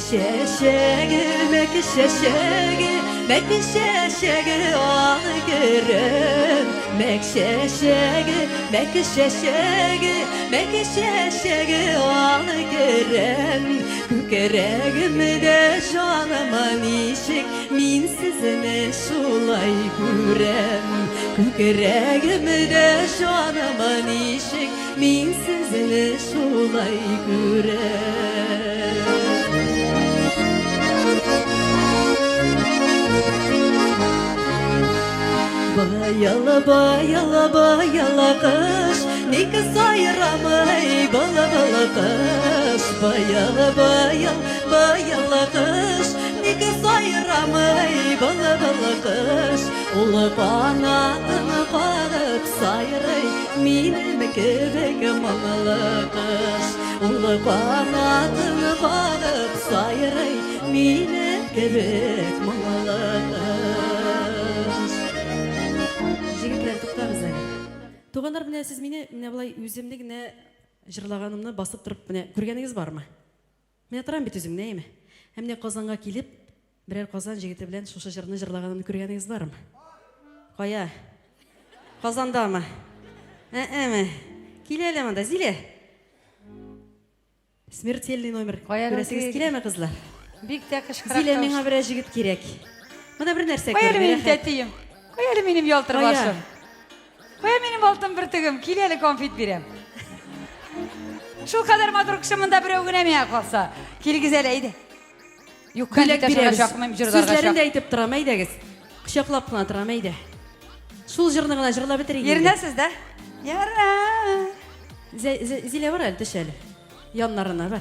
чәчәге, мәк чәчәге, мәк чәчәге ал керем. Мәк чәчәге, мәк чәчәге, мәк чәчәге ал керем. Күкрәгемдә җаныма ничек мин сезне шулай күрәм. Күкрәгемдә җаныма ничек мин сезне шулай күрәм. Баялы, баялы, баялы кыш, ник сайрамый былбыл кыш. Баялы, баял, баялы кыш, ник сайрамый былбыл кыш. Ул канатын кагып сайрый, минем кебек моңлы кыш. Ул канатын кагып сайрый, минем кебек моңлы кыш. Җегетләр, туктагыз әле. Туганнар, менә сез мине менә болай үземне генә җырлаганымны басып торып менә күргәнегез бармы? Менә торам бит үзем генә, әйеме? Ә менә Казанга килеп, берәр Казан җегете белән шушы җырны җырлаганымны күргәнегез бармы? Кая? Казандамы? Ә-әме? Кил әле монда, Зилә. Смертельный номер. Кая әле Күрәсегез теге- киләме, кызлар? Бик тә кычкыра. Зилә, миңа берәр җегет кирәк. Монда бер нәрсә Кая әле күрми, минем рәхәт. тәтием? Кая әле минем ялтыр Кая? башым? Кая минем алтын бөртегем? Кил әле конфет бирәм. Шул кадәр матур кеше монда берәү генә миңа калса. Килегез әле, әйдә. Юк, Бүләк конфет ашарга бирәбез. чакырмыйм, җырларга Сүзләрен дә чак. әйтеп торам, әйдәгез. Кочаклап кына торам, әйдә. Шул җырны гына җырлап бетерик инде. Иренәсез дә? Ярар. Зилә бар әле, төш әле. Яннарына бар.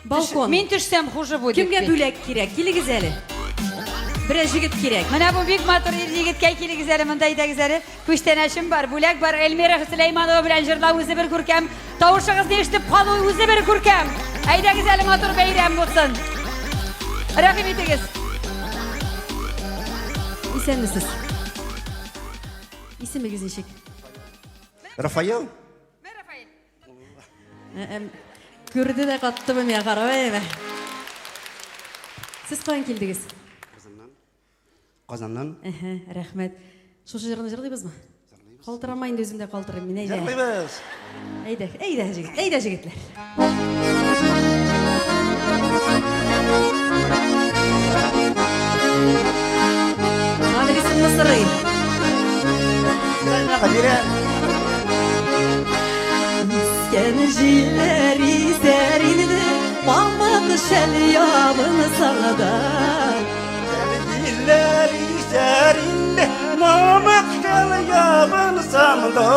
Балкон. Мин төшсәм хуже будет. Кемгә бит. бүләк кирәк? Килегез әле. Берәр җегет кирәк. Менә бу бик матур ир егеткә килегез әле монда әйдәгез әле. Күчтәнәчем бар, бүләк бар. Эльмира Сөләйманова белән җырлау үзе бер күркәм. Тавышыгызны ишетеп калу үзе бер күркәм. Әйдәгез әле матур бәйрәм булсын. Рәхим итегез. Исәнмесез. Исемегез ничек? Рафаэл? Күрде дә катты бу миңа карап, әйме. Сез каян килдегез? Казаннан. Казаннан. Әһә, рәхмәт. Шушы җырны җырлыйбызмы? Җырлыйбыз. Калтырама инде үзем дә калтырыйм мин, әйдә. Җырлыйбыз. Әйдә, әйдә, җегет, әйдә, җегетләр. Адресымны сорыйм. Хәбирә. Искән җилләр исәр инде, Мамык шәл ябынса да. Җилләр исәр инде, Мамык шәл ябынсам да.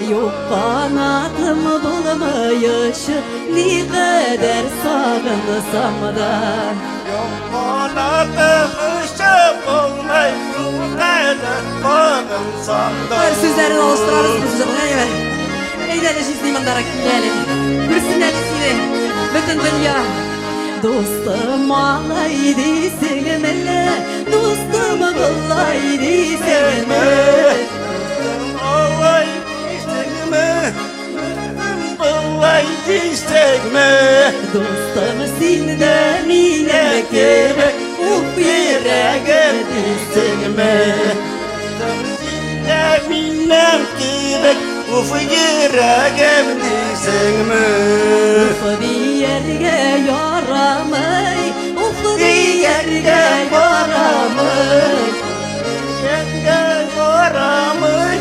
Юк канатым булмаячы, Никадәр сагынсам да. Юк канатым очып булмый, Шулкадәр сагынсам да. Бер сүзләрен алыштырабыз без җырны, әйме? Әйдә әле җизни мондарак кил әле. Күрсен әле сине бөтен дөнья. Дустым алай дисеңме әллә, дустым болай дисеңме? Дустым алай дисеңме, дустым болай дисеңме? Дустым син дә минем кебек, уф йөрәгем дисеңме? Дустым син дә минем кебек, уф йөрәгем дисеңме? Уф дияргә ярамый, уф дияргә ярамый. Дияргә ярамый,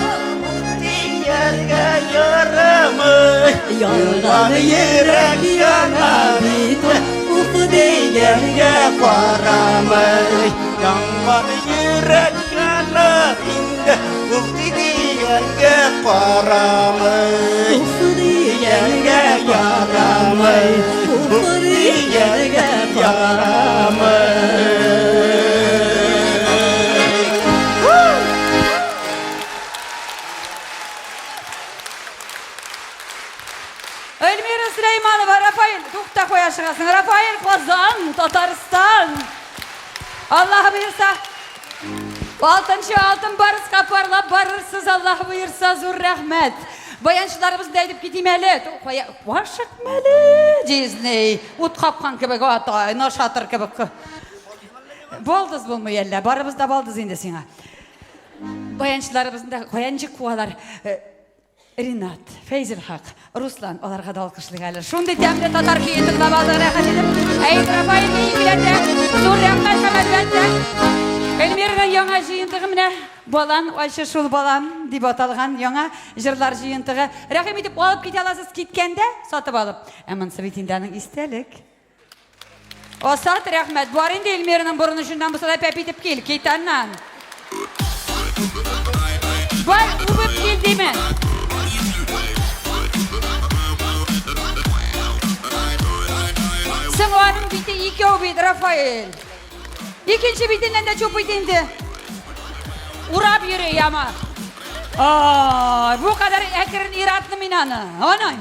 уф дияргә ярамый. Янган йөрәк яна бит ул, уф дияргә карамый. Янган йөрәк яна инде, уф дияргә карамый. Уф дияргә ярамый, уф дияргә ярамый. Эльмира Сөләйманова, Рафаэль, тукта кая чыгасың? Рафаэль, Казан, Татарстан. Аллаһ боерса, алтынчы алтын барыска парлап барырсыз, Аллаһ боерса, зур рәхмәт. Баянчыларыбызны да әйтеп китим әле. Кая, ашыкма әле, җизни. Ут капкан кебек ата, нашатыр кебек. Балдыз булмый әллә, барыбыз да балдыз инде сиңа. Баянчыларыбызны да кая ничек куалар? Э, Ринат, Фәйзелхак, Руслан, аларга да алкышлыйк әле. Шундый тәмле татар көе тыңлап алдык, рәхәт итеп. Әйт, Рафаэльгә икеләтә. Зур рәхмәт һәм әлбәттә. Эльмираның яңа җыентыгы менә Балан ачы шул балам дип аталган яңа җырлар җыентыгы. Рәхим итеп алып китә аласыз киткәндә, сатып алып. Ә монысы бит инде аның истәлек. Асат, рәхмәт. Бар инде Эльмираның борын очыннан булса да пәп итеп кил. Кит аннан. Бар, үбеп кил димен. Соң аның бите икәү бит, Рафаэль. Икенче битеннән дә чуп бит инде. Урап йөри яма. Ай, бу кадәр әкрен иратны мин аны. Анай.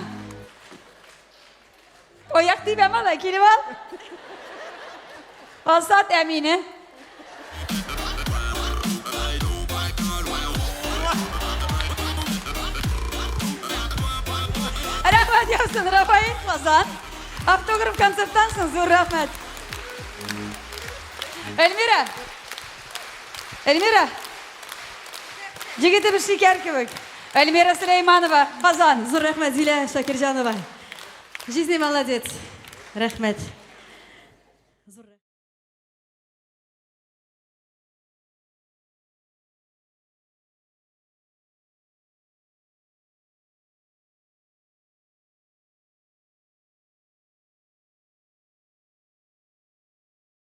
Аяк тибә малай, килеп ал. Азат Әмине. Рәхмәт яусын, Рафаэль Казан. Автограф концерттан соң зур рәхмәт. Эльмира. Эльмира. Егетебез шикәр кебек. Эльмира Сөләйманова, Казан. Зур рәхмәт, Зилә Шакирҗанова. Жизни молодец. Рәхмәт.